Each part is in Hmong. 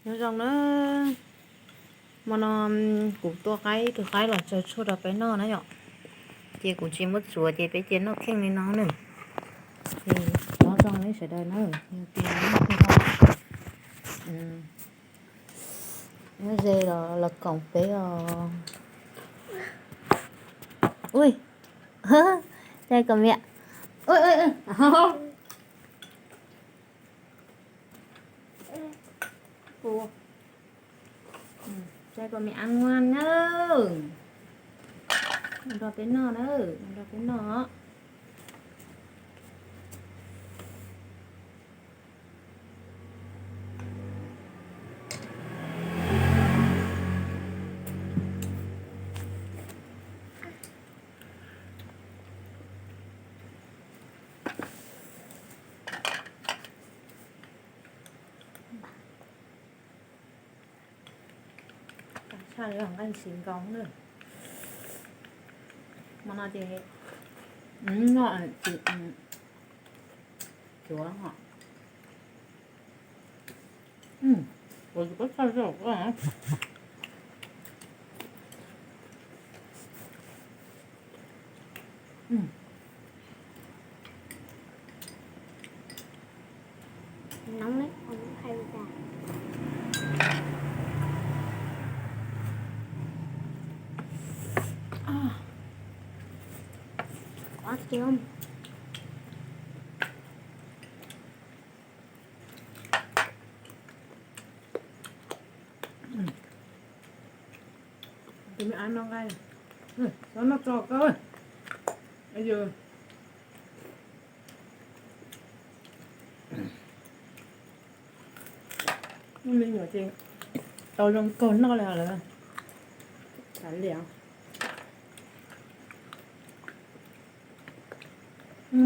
Nyob zoo na, hmo no kuv tua qaib, tus qaib los tsaws tshuaj rau peb noj na yom. Ces kuv tsis muab txuav ces peb cia noj kheej li no na. Ces nyob zoo nej sawv daws na, yog tias nyob ze los koom peb os. Ui, cai kom miam. Ui, ui, ui. Cai kom miam a nguan na. Nrog peb noj na, nrog peb noj. Tshaj li nqaij tsis nkaus na. Hmo no ces noj tsis cuav os. Ua tsis paub tshaj li. Nóng đấy, còn những khay ra. Quá thơm. Tus me ab no nqaij, xav noj tso koj. Yus me nyuam ces tau zoo kawg noj li lawm. Xav liam. No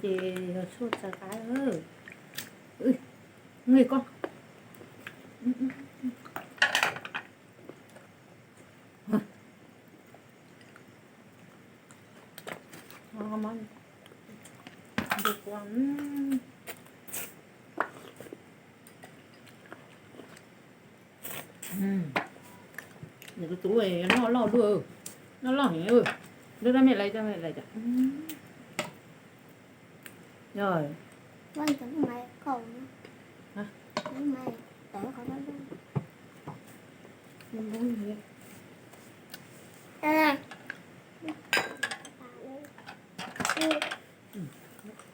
ces yog tshuaj tsaws qaib. Nqis koj. Nws tus tub noj loj dua, noj loj heev. Lub rab me lais, rab me lais. Yog.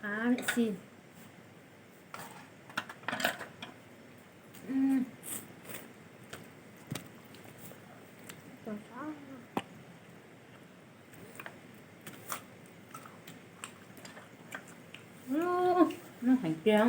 Ab, si. Noj heev tiag.